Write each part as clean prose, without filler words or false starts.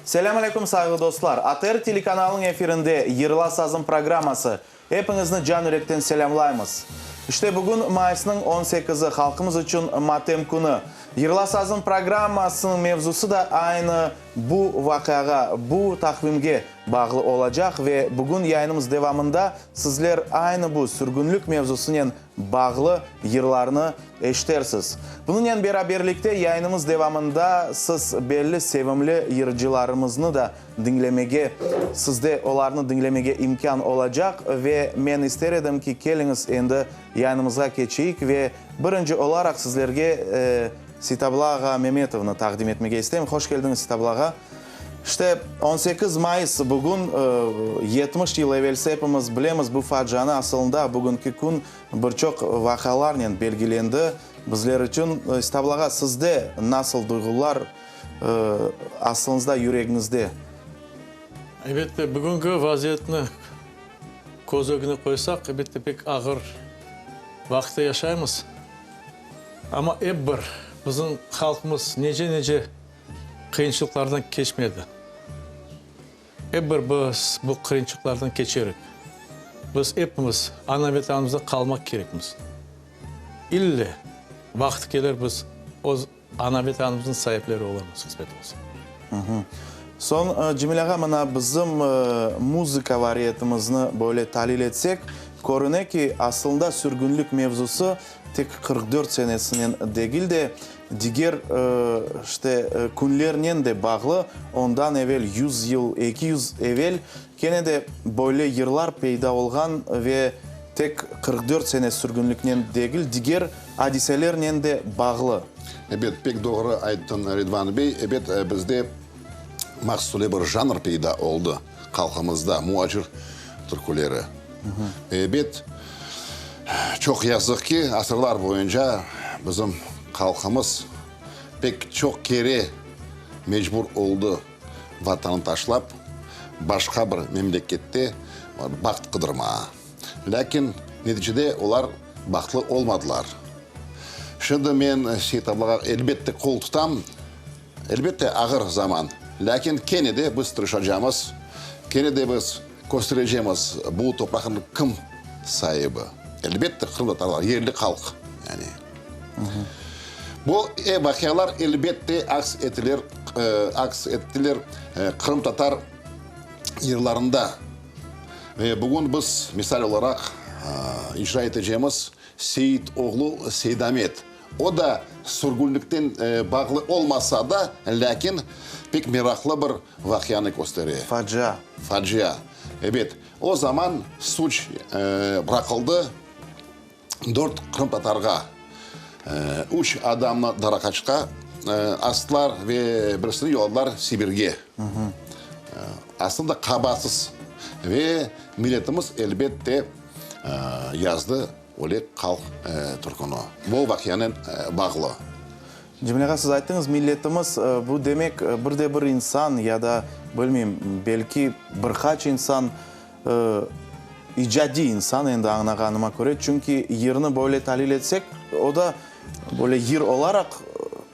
Selâm aleyküm, sayğılı dostlar! ATR telekanalınıñ efirinde Yırla sazım programması. Epiñizni can-yürekten selâmlaymız. İşte, bugün mayısnıñ on sekizi, halqımız içün matem künü. Yırla sazım programmasınıñ mevzusı da aynı bu vaqiağa, bu taqvimge bağlı olacaq ve bugün yayınımız devamında sizler aynı bu sürgünlik mevzusınen bağlı yırlarnı eşitersiz. Bunıñnen beraberlikte yayınımız devamında siz belli sevimli yırcılarımıznı da diñlemege, sizde olarnı diñlemege imkân olacaq ve men ister edim ki, keliñiz endi yayınımızğa keçeyik ve birinci olaraq sizlerge Seytabla ağa Memetovnı taqdim etmege isteyim. Hoş keldiñiz, Seytabla ağa. İşte, 18 mayıs, bugün, 70 yıl evelsi epimiz bilemiz bu facianı, asılında bugünki kün bir çoq vaqialarnen belgilendi bizler içün. Seytabla ağa, sizde nasıl duyğular, asılınızda, yüregiñizde? Elbette, bugünki vaziyetni köz ögüne qoysaq, elbette, pek ağır vaqıtta yaşaymız. Amma ep bir bizim halqımız nece-nece qıyınçılıqlardan keçmedi. Ep bir biz bu qıyınçılıqlardan keçerik. Biz epimiz ana Vetanımızda qalmaq kerekmiz. İlle vaqtı kelir biz öz ana Vetanımıznıñ saipleri olurmız, qısmet olsa. Soñ, Cemil ağa, mına bizim muzıka variyetimizni böyle talil etsek, körüne ki, aslında sürgünlik mevzusı tek 44 senesinen degil de, Diger, işte, künlernen de bağlı, ondan evel yüz yıl, 200 evel kene de böyle yırlar peyda olğan ve tek 44 sene sürgünliknen degil, diger adiselernen de bağlı. Ebet, pek doğru ayttıñ, Ridvan bey. Ebet, bizde mahsus öyle bir janr peyda oldı halqımızda, muacir türküleri. Ebet, çoq yazıq ki, asırlar boyunca bizim halqımız pek çoq kere mecbur oldı Vatanını taşlap, başqa bir memlekette baht qıdırmağa. Lâkin neticede olar bahtlı olmadılar. Şimdi men Seit ablağa elbette qol tutam. Elbette ağır zaman, lâkin kene de biz tırışacamız, kene de biz kösterecemiz bu topraqnıñ kim saibi. Elbette qırımtatarlar, yerli halq, yani. Bu vaqialar elbette aks etiler, aks ettiler qırımtatar yırlarında. Ve bugün biz misal olaraq icra etecemiz Seit oğlu Seydamet. O da sürgünlikten bağlı olmasa da, lâkin pek meraqlı bir vaqianı köstere. Facia. Facia, ebet. O zaman suç bıraqıldı dört qırımtatarğa. Üç adamnı Darağaçqa astılar ve birisini yolladılar Sibirge. Aslında qabaatsız. Ve milletimiz, elbette, yazdı. Öyle halq türküni. Bu vaqianen bağlı. Cemile ağa, siz ayttıñız, milletimiz, bu demek bir de bir insan ya da, bilmeyim, belki bir qaç insan, icadiy insan endi añlağanıma köre, çünki yırnı böyle talil etsek, o da böyle yır olaraq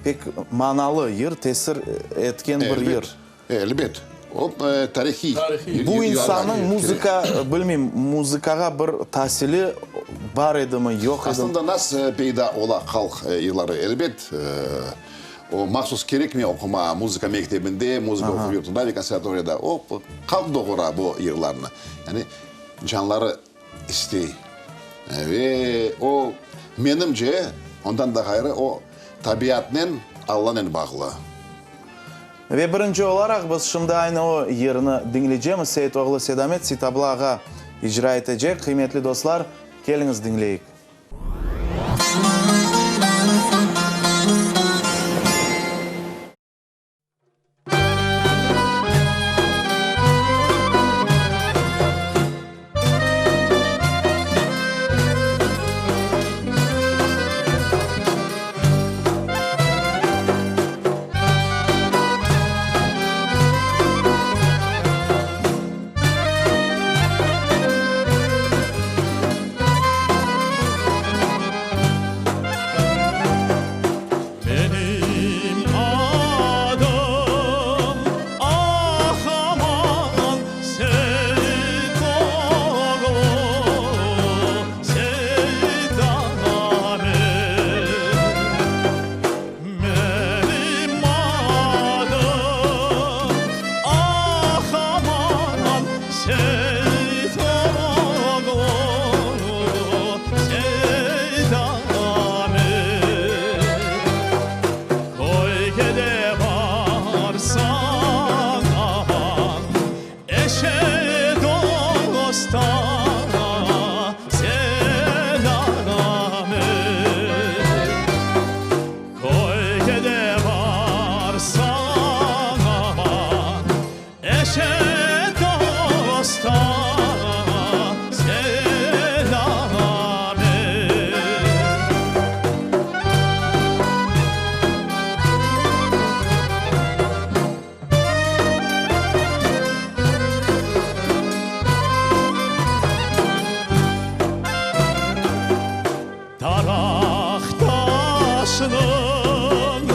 pek manalı yır, tesir etken bir yır. Elbet, o tarihiy. Bu insannıñ muzıka, bilmeyim, muzıkağa bir tasili bar edimi, yoq edimi? Aslında nasıl peyda ola halq yırları? Elbet, o mahsus kerekmey oqumağa muzıka mektebinde, muzıka oquv yurtunda ve konservatoriyada. O, halq doğura bu yırlarnı. Yani canları istey. Ve o, menimce, ondan da ğayrı, o, tabiatnen, Allanen bağlı. Ve birinci olaraq biz şimdi aynı o yırnı diñleycemiz, Seit oğlu Sedamet Seitabla ağa icra etecek. Qıymetli dostlar, keliñiz diñleyik. Seit oğlu Seydamet. Köyge de barsañ aman, Eşe dosta selâmet. Köyge de barsañ aman, Eşe dosta selâmet. Taraq taşnıñ,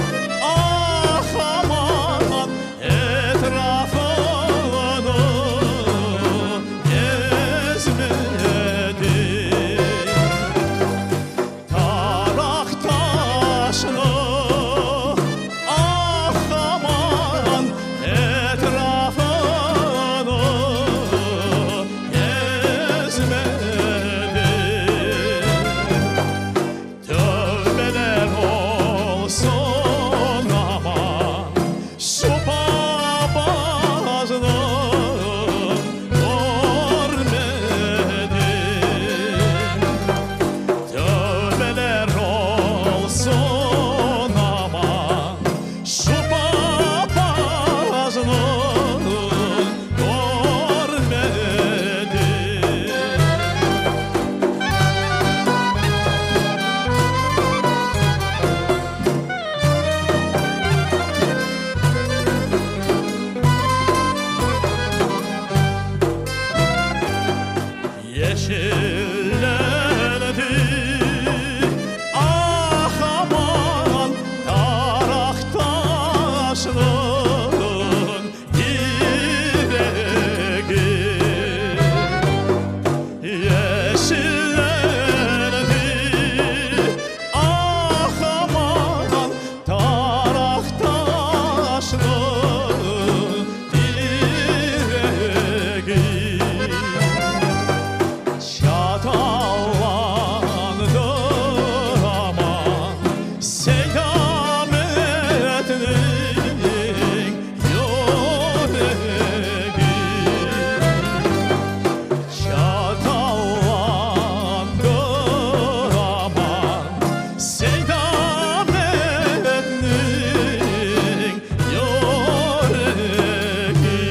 ah, aman, etrafını gezmedim. Taraq taşnı, ah, aman, etrafını gezmedim. Tövbeler olsun, aman, şu papaznı körmedim. Tövbeler olsun, aman, şu papaznı körmedim. Yeşillendi, ah aman, taraq taşnıñ diregi. Yeşillendi, ah aman, taraq taşnıñ diregi. Çatallandı aman, Seydametniñ yüregi. Çatallandı aman, Seydametniñ yüregi.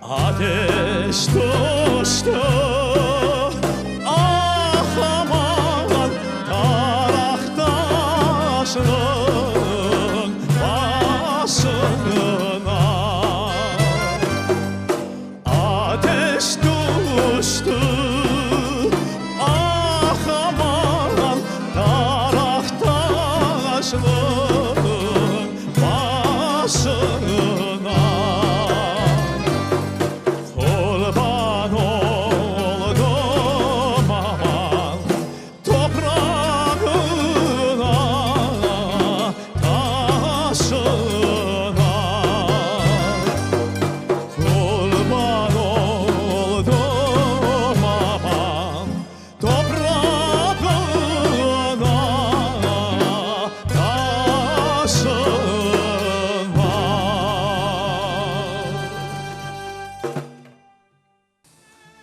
Ateş tüşti, ah aman, taraq taşnıñ başına. Ateş tüşti, ah aman, taraq taşnıñ başına. Qurban oldım aman, toprağına, taşına. Qurban oldım aman, toprağına, taşına.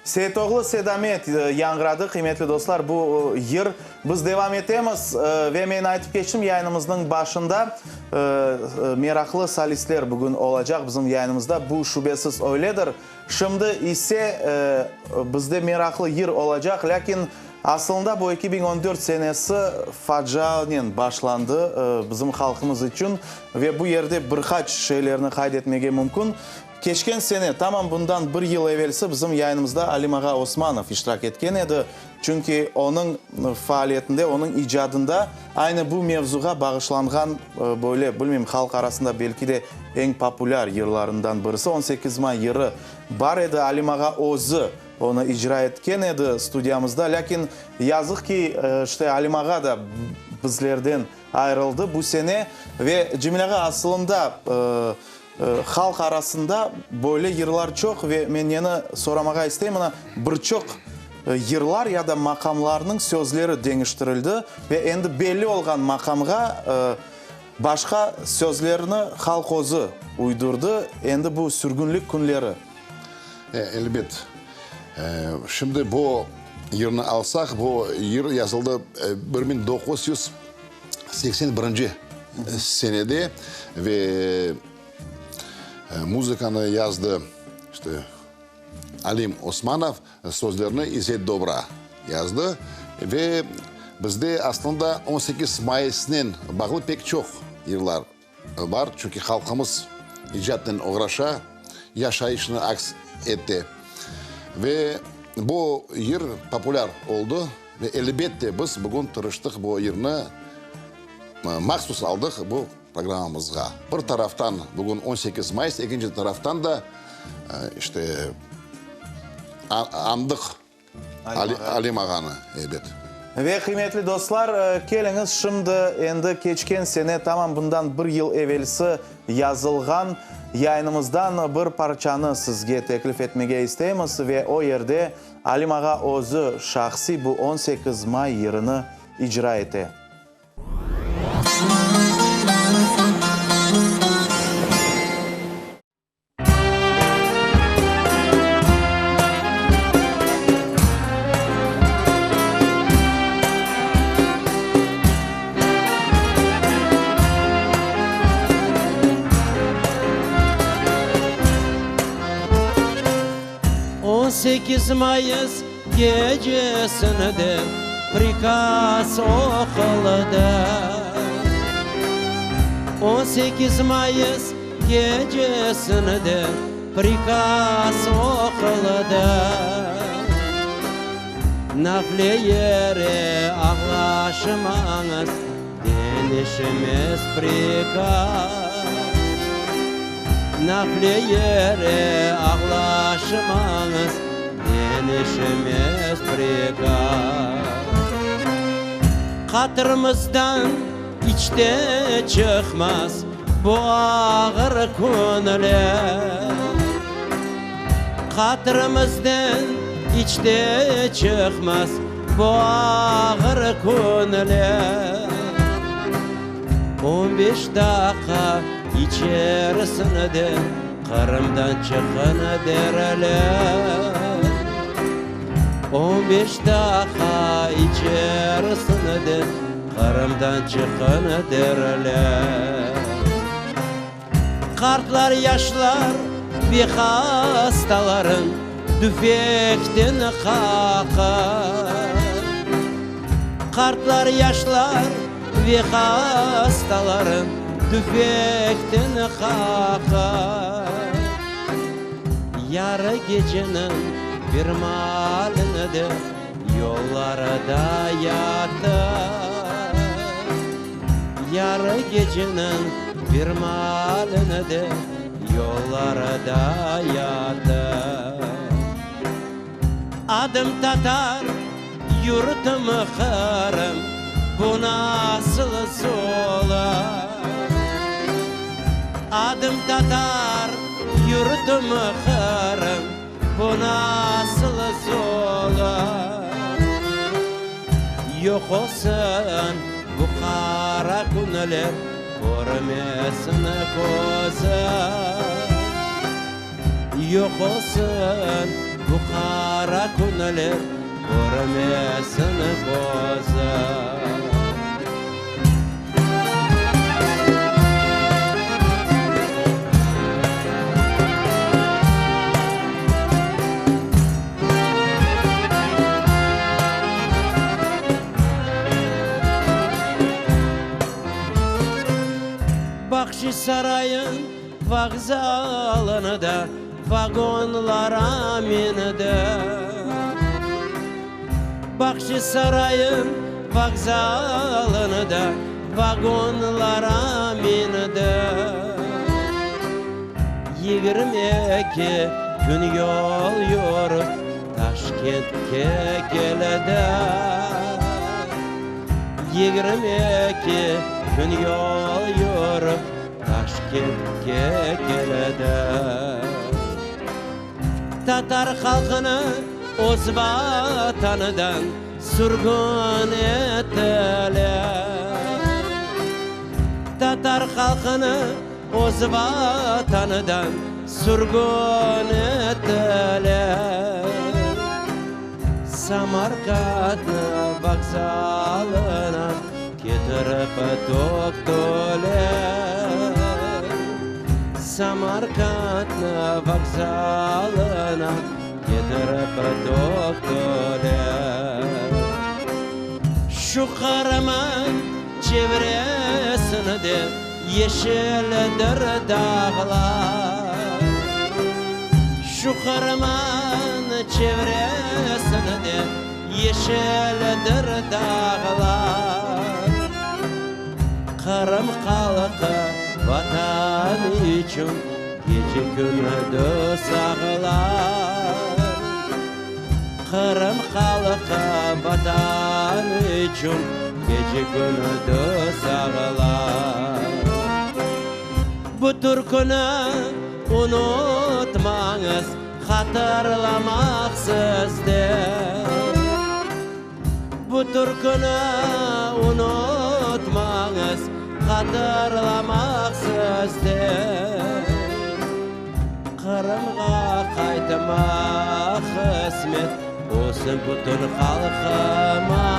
Seytoğlu Seydamet yañğıradı, qıymetli dostlar, bu yır. Biz devam etemiz ve men aytıp keçtim yayınımıznıñ başında, meraqlı solistler bugün olacaq bizim yayınımızda, bu şübesiz öyledir. Şimdi ise bizde meraqlı yır olacaq, lâkin asılında bu 2014 senesi facianen başlandı bizim halqımız içün ve bu yerde bir qaç şeylerni qayd etmege mümkün. Keçken sene, tamam bundan bir yıl evelsi bizim yayınımızda Alim ağa Osmanov iştirak etken edi. Çünki onıñ faaliyetinde, onıñ icadında aynı bu mevzuğa bağışlanğan böyle, bilmeyim, halq arasında belki de eñ populâr yırlarından birisi 18 may yırı bar edi. Alim ağa özü onı icra etken edi studiyamızda. Lâkin, yazıq ki, işte Alim ağa da bizlerden ayırıldı bu sene. Ve Cemil ağa, asılında, Halq arasında böyle yırlar çoq ve men neni soramağa isteyim, mına, bir çoq yırlar ya da maqamlarnıñ sözleri deñiştirildi ve endi belli olğan maqamğa başqa sözlerni halq özü uydurdı, endi bu sürgünlik künleri. Elbet. Şimdi bu yırnı alsaq, bu yır yazıldı 1981 senede ve muzıkanı yazdı işte Alim Osmanov, sözlerni İzet Dobra yazdı. Ve bizde aslında 18 mayısnen bağlı pek çoq yırlar bar, çünki halqımız icatnen oğraşa, yaşayışını aks ete. Ve bu yır populâr oldı ve elbette biz bugün tırıştıq bu yırnı mahsus aldıq bu programmamızğa. Bir taraftan bugün 18 mayıs, ekinci taraftan da işte añdıq Alim ağanı, ebet. Ve, qıymetli dostlar, keliñiz şimdi endi keçken sene, tamam bundan bir yıl evelsi yazılğan yayınımızdan bir parçanı sizge teklif etmege isteymiz ve o yerde Alim ağa özü şahsiy bu 18 may yırını icra ete. 18 mayıs gecesinde prikaz oquldı. 18 mayıs Gecesinde prikaz oquldı, Nafle yere ağlaşmañız, deñişmez prikaz. Nafle yere ağlaşmañız, deñişmez prikaz. Qatırımızdan iç te çıqmaz. Bu ağır künler Hatırımızdan iç te çıqmaz Bu ağır künler 15 daqqa içerisinde Qırımdan çıqın derler 15 daqqa içerisinde Qırımdan çıqın derler. Qartlar, yaşlar ve hastaların tüfekten qaqar. Qartlar, yaşlar ve hastaların tüfekten qaqar. Yarı geceniñ bir maalinde Yollarda yata. Yarı geceniñ bir maalinde Yollarda yata. Adım tatar, yurtum Qırım, Bu nasıl ola? Adım tatar, yurtum Qırım, Bu nasıl ola? Yoq olsun bu qara künler, Körmesin közüm. Yoq olsun bu qara künler, Körmesin közüm. Bahşisaray'ın. Vokzalında vagonlara mindi. Bahçisaray'ın vokzalında vagonlara mindi. 22 kün yol yürip Taşkentke keldi. 22 kün yol yürip Taşkentke keldi. Tatar halqını öz Vatanıdan sürgün ettiler. Tatar halqını öz Vatanıdan sürgün ettiler. Samarkandnı vokzalına ketirip töktüler. Samarkandnı vokzalına ketirip töktüler. Şu Qırımın çevresinde yeşildir dağlar. Şu Qırımın çevresinde yeşildir dağlar. Qırım halqı Vatan içün gece-kündüz ağlar. Qırım halqı Vatan içün gece-kündüz ağlar. Bu türküni unutmañız, hatırlamaq sizden. Bu türküni unutmañız, hatırlamaq sizden. Qırımğa qaytmaq qısmet olsun bütün halqıma.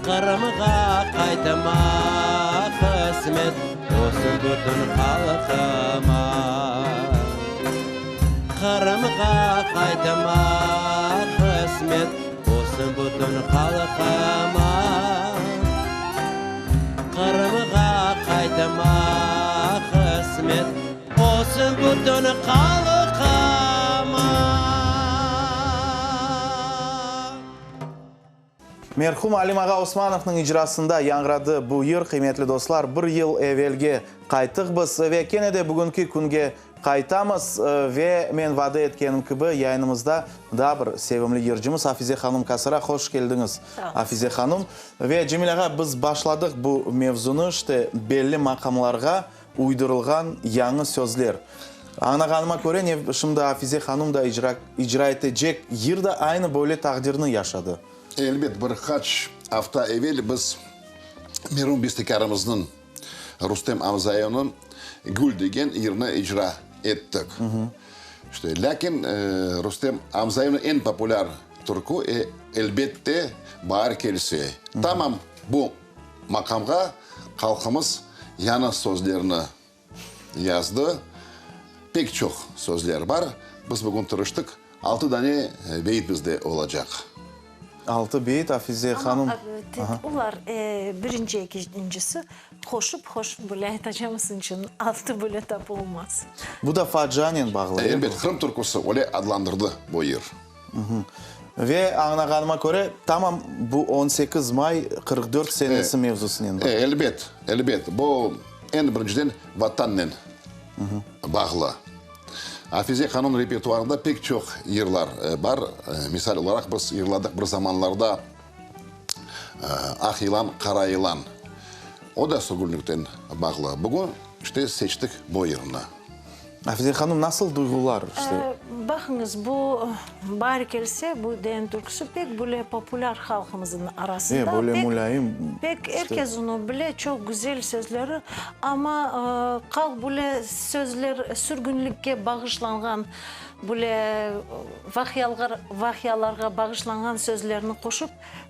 Qırımğa qaytmaq qısmet olsun bütün halqıma. Qırımğa qaytmaq qısmet olsun bütün halqıma. Qırımğa qaytmaq qısmet olsun bütün halqıma. Merhum Alim ağa Osmanovnıñ icrasında yañğıradı bu yır, qıymetli dostlar. Bir yıl evelge qayttıq biz ve kene de bugünki künge qaytamız. Ve men vade etkenim kibi, yayınımızda daa bir sevimli yırcımız Afize hanım Kasara. Hoş keldiñiz, Afize hanım. Ve Cemil ağa, biz başladıq bu mevzunı, işte, belli maqamlarğa uydurılğan yañı sözler. Añlağanıma köre, ne, şimdi Afize hanım da icra, icra etecek yır da aynı böyle taqdirni yaşadı. Elbet, bir qaç afta evel biz merum bestekârımıznıñ, Rustem Amzayevniñ Gül degen yırını icra ettik. İşte, lâkin Rustem Amzayevniñ eñ populâr türkü, elbette, Baar kelse. Tamam bu maqamğa halqımız yañı sözlerni yazdı. Pek çoq sözler bar. Biz bugün tırıştıq. Altı dane beyit bizde olacaq. Altı beyit, Afize hanım. Amma olar birinci, ekincisi qoşup, qoşup böyle aytacamız içün altı böyle tap olmaz. Bu da facianen bağlı. Elbet, Qırım türküsi öyle adlandırdı bu yır. Ve añlağanıma köre, tamam bu 18 may 44 senesi mevzusınen bağlı. Elbet, elbet. Bu, eñ birinciden, Vatannen bağlı. Afize hanım repertuarında pek çoq yırlar bar. Misal olaraq, biz yırladıq bir zamanlarda Ah yılan, qara yılan. O da sürgünlikten bağlı. Bugün, işte, seçtik bu yırnı. Afize hanım, nasıl duyğular, işte? Baqıñız, bu Baar kelse, bu deyen türküsi pek böyle populâr halqımıznıñ arasında. E, böyle mulâyim. Pek, er kes onı bile, çoq güzel sözleri. Amma qalq böyle sözler sürgünlikke bağışlanğan, böyle vaqialarğa bağışlanğan sözlerni qoşup,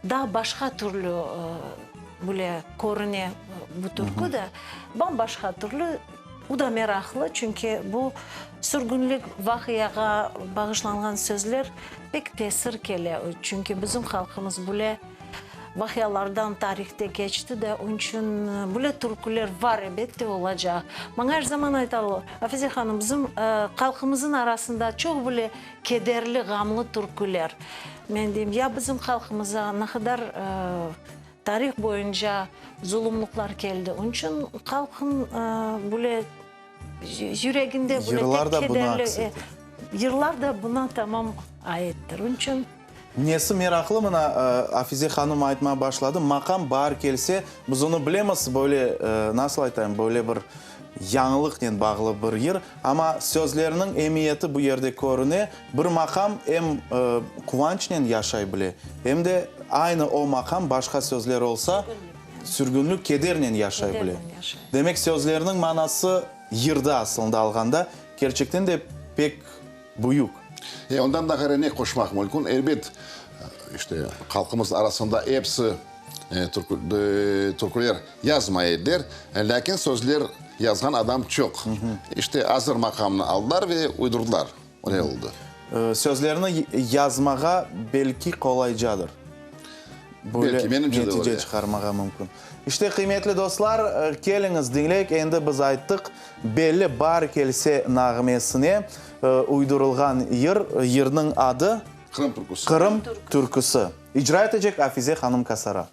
daa başqa türlü böyle körüne bu türkü de, bam-başqa türlü. Bu da meraqlı, çünki bu sürgünlik vaqiağa bağışlanğan sözler pek tesir kele, çünki bizim halqımız bile. Vaqialardan tarihte keçti de, onıñ içün böyle türküler var, elbette, olacaq. Maña er zaman aytalar, Afize hanım, bizim halqımızın arasında çoq böyle kederli, ğamlı türküler. Men deyim, ya bizim halqımıza ne qadar tarih boyunca zulumlıqlar keldi, onıñ içün halqın böyle yüreginde böyle tek kederli yırlar da buna tamam aittir. Onıñ içün. Nesi meraqlı, mına, Afize hanım aytmağa başladı, maqam baar kelse, biz onı bilemiz, böyle, nasıl aytayım, böyle bir yañılıqnen bağlı bir yır, amma sözleriniñ emiyeti bu yerde körüne, bir maqam em quvançnen yaşay bile, em de aynı o maqam başqa sözler olsa, sürgünlik, kedernen yaşay bile. Demek, sözleriniñ manası yırda aslında alğanda, kerçekten de pek büyük. E, ondan da ğayrı ne qoşmaq mümkün? Elbet, işte, halqımız arasında episi türküler yazmay ediler, lâkin sözler yazğan adam çoq. İşte, azır maqamnı aldılar ve uydurdılar. Öyle oldı. Sözlerni yazmağa belki qolaycadır. Böyle netice çıqarmağa mümkün. İşte, qıymetli dostlar, keliñiz, diñleyik. Endi biz ayttıq, belli Baar kelse nağmesine uydurılğan yır, yırnıñ adı, Qırım türküsi. Qırım türküsi. İcra etecek Afize hanım Kasara.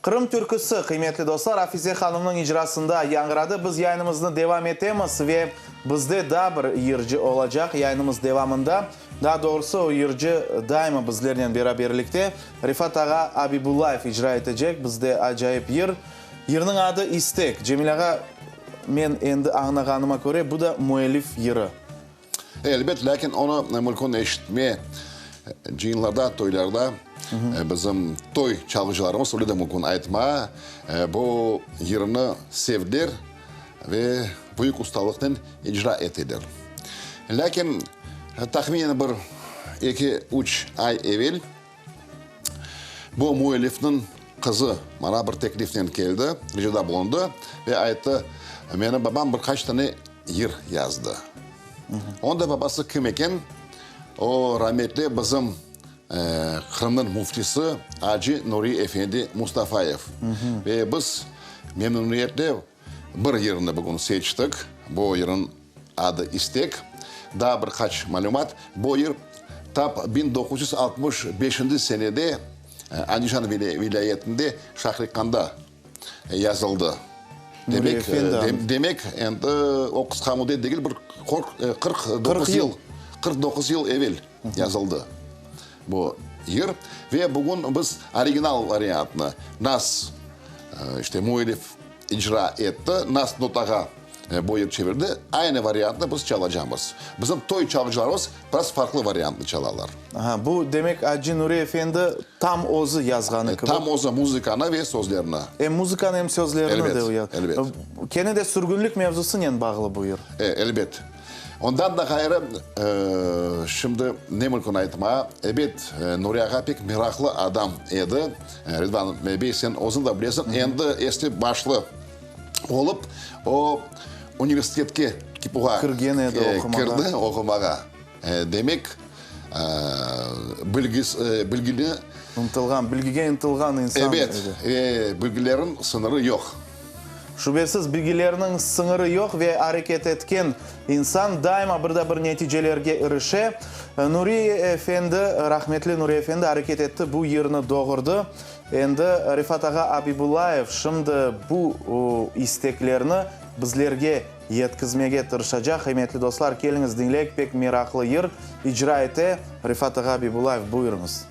Qırım türküsi, qıymetli dostlar, Afize hanımnıñ icrasında yañğıradı. Biz yayınımıznı devam etemiz ve bizde daa bir yırcı olacaq yayınımız devamında. Daa doğrusı, o yırcı daima bizlernen beraberlikte. Refat ağa Abibullayev icra etecek bizde acayip yır. Yırnıñ adı İstek. Cemil ağa, men endi añlağanıma köre, bu da müellif yırı. Elbet, lâkin onı mümkün eşitme cıyınlarda, toylarda bizim toy çalğıcılarımız öyle de mümkün aytma, bu yırnı sevdiler ve büyük ustalıqnen icra eteler. Lâkin tahminen bir eki, üç ay evel Bu müellifniñ qızı maña bir teklifnen keldi, ricada bulundı ve ayttı, Menim babam bir qaç tane yır yazdı. Onıñ da babası kim eken? O, rametli bizim Qırımnıñ müftisi Acı Nuri efendi Mustafayev. Ve biz memnüniyetle bir yırnı bugün seçtik. Bu yırnıñ adı İstek. Daa bir qaç malümat, bu yır tap 1965 senede Andijan vilâyetinde Şahrikanda yazıldı. Demek, demek, endi o qısqa müddet degil, bir 49 yıl, 49 yıl evel yazıldı bu yır. Ve bugün biz original variantnı, nas, işte, müellif icra etti, nas notağa bu yır çevirdi, aynı variantnı biz çalacamız. Bizim toy çalğıcılarımız biraz farqlı variantnı çalalar. Aha, bu, demek, Acı Nuri efendi tam özü yazğanı kibi. Tam özü muzıkanı ve sözlerini. Em muzıkanı, em sözlerini de o yaz. Elbet, elbet. Kene de sürgünlik mevzusınen bağlı bu yır. E, elbet. Ondan da ğayrı, şimdi ne mümkün aytmağa, ebet, Nuri ağa pek meraqlı adam edi. Ridvan bey, sen özüñ de bilesiñ, endi esli-başlı olıp, o, universitetke, KİPUğa Kirgen edi oqumağa. Kirdi oqumağa. Demek, bilgis, bilgili. Ntılğan, bilgige ıntılğan insan edi. Ebet, bilgilerniñ sıñırı yoq. Şübesiz, bilgilerniñ sıñırı yoq ve areket etken insan daima bir de bir neticelerge irişe. Nuri efendi, rahmetli Nuri efendi areket etti, bu yırnı doğurdı. Endi Refat ağa Abibullayev şimdi bu isteklerni bizlerge yetkizmege tırışacaq. Qıymetli dostlar, keliñiz diñleyik, pek meraqlı yır icra ete Refat ağa Abibullayev. Buyurıñız.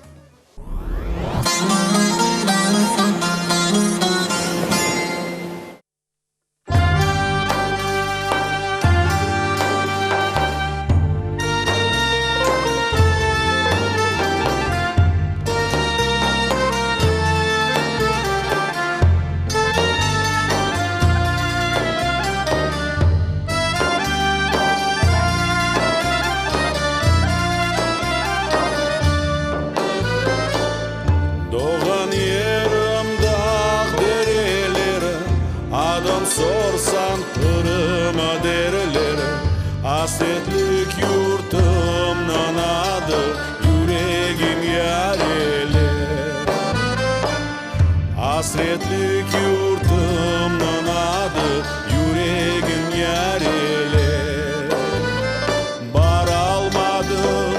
Doğğan yerim dağ dereleri, Adım sorsañ Qırım derler. Asretlik yurtumnıñ adı, Yüregim yareler. Asretlik yurtumnıñ adı, Yüregim yareler. Baralmadım,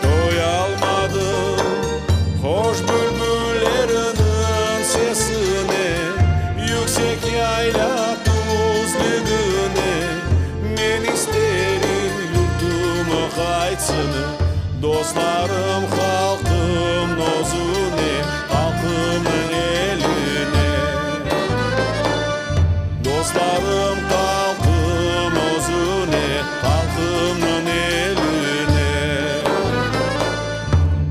toyalmadım, Hoş bülbüllerniñ sesine, Yüksek yayla tuzlügine. Men isterim yurtuma qaytsın, Dostlarım, halqım özüne, Halqımnıñ eline. Dostlarım, halqım özüne, Halqımnıñ eline.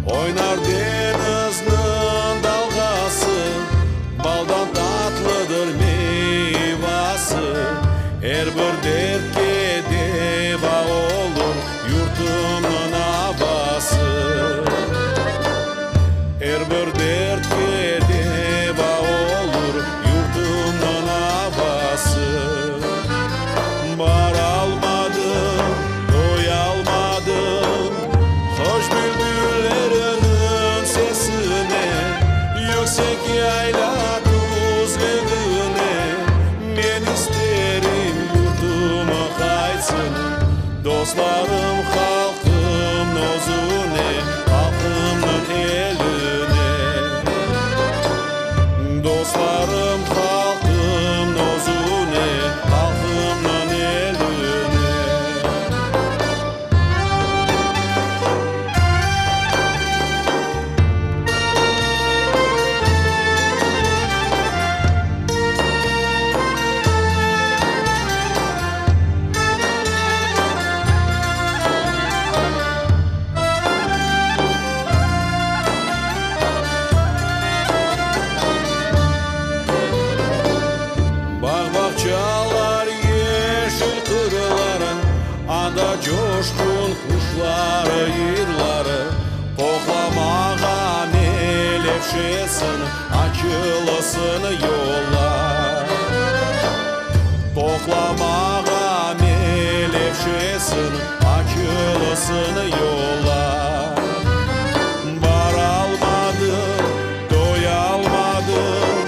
Oynar deñizniñ dalğası, Baldan tatlıdır meyvası. Er bir dertke deva olur Yurtumnıñ avası. Er bir. Açılısın yolla. Toqlamağa melevşesin, Açılısın yolla. Baralmadım, toyalmadım,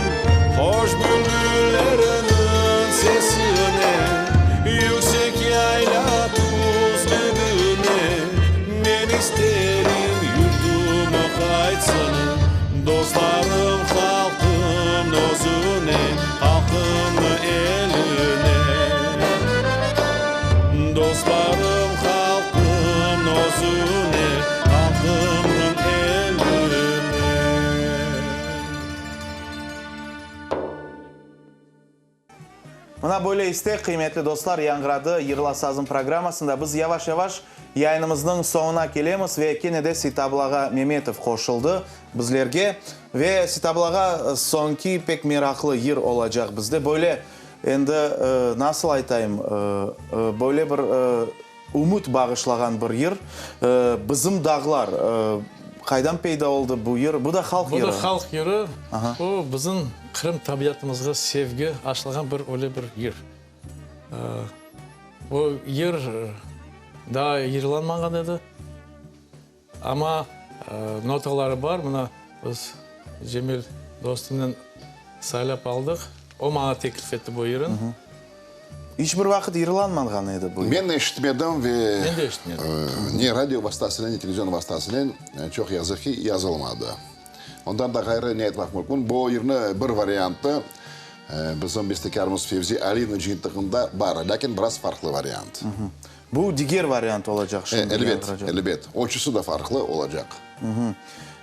Hoş bülbüllerniñ sesine, Yüksek yayla tüzlügine. Men isterim yurduma qaytsın, Dostlarım, halqım özüne, Halqımnıñ eline. Dostlarım, halqım özüne, Halqımnıñ eline. Mına böyle istek, qıymetli dostlar, yañğıradı Yırla sazım programmasında. Biz yavaş-yavaş yayınımıznıñ soñuna kelemiz ve kene de Seytabla ağa Memetov qoşuldı bizlerge. Ve Seytabla ağa, soñki pek meraqlı yır olacaq bizde. Böyle endi, nasıl aytayım, böyle bir Ümüt bağışlağan bir yır. Bizim dağlar. Qaydan peyda oldı bu yır? Bu da halq yırı. Bu da halq yırı. Bu bizim Qırım tabiatımızğa sevgi aşlağan bir öyle bir yır. Bu yır daa yırlanmağan edi. Amma notaları bar. Mına biz Cemil dostumnen saylap aldıq. O maña teklif etti bu yırın. İç bir vaqıt yırlanmağan edi bu yır. Men eşitmedim ve Men de eşitmedim. Ne radio vastasınen, ne televizion vastasınen, çoq yazıq ki, yazılmadı. Ondan da ğayrı ne aytmaq mümkün, bu yırnı bir variantı bizim bestekârımız Fevzi Aliyevniñ cıyıntığında bar, lâkin biraz farqlı variant. Bu diger variant olacaq şimdi. Elbet, elbet. Ölçüsi de farqlı olacaq.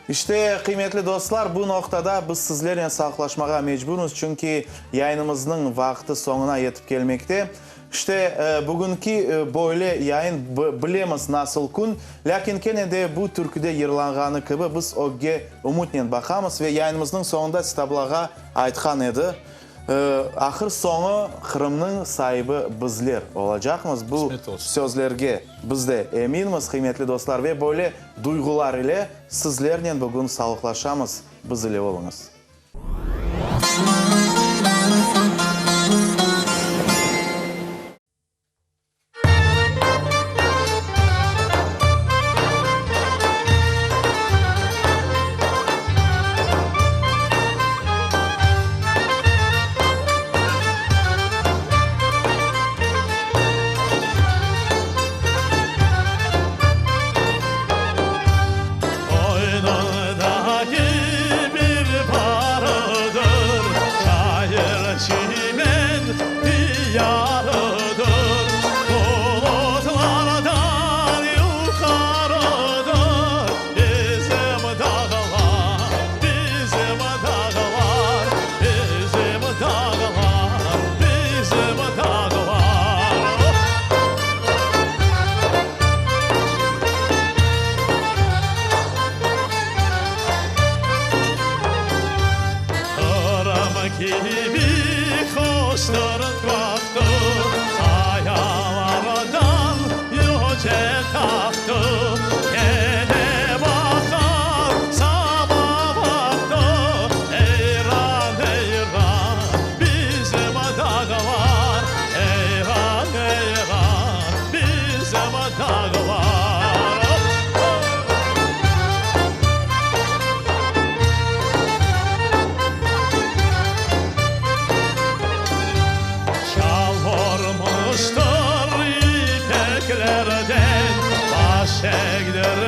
İşte, qıymetli dostlar, bu noqtada biz sizlernen sağlıqlaşmağa mecburmız, çünki yayınımıznıñ vaqtı soñuna yetip kelmekte. İşte, bugünki böyle yayın, bilemiz nasıl kün, lâkin kene de bu türküde yırlanğanı kibi biz ögge ümütnen baqamız ve yayınımıznıñ soñunda Sitablağa aytqan edi, Ahır soñu Qırımnıñ saibi bizler olacaqmız. Bu sözlerge biz de eminmiz, qıymetli dostlar, ve böyle duyğular ile sizlernen bugün sağlıqlaşamız. Biz ile oluñız. Qoynundaki bir barıdır, Çayır çimen diyarıdır, Bulutlardan yuqarıdır, Bizim dağlar, bizim dağlar, Bizim dağlar, bizim dağlar. Qırım kibi hoştur bahtı, Qayalardan yüce tahtı, Kene bahar saba vaqtı, Eyran, eyran, bizim dağlar, Eyran, eyran, bizim dağlar. Şal olmuştır ipeklerden, Baş egdirmez.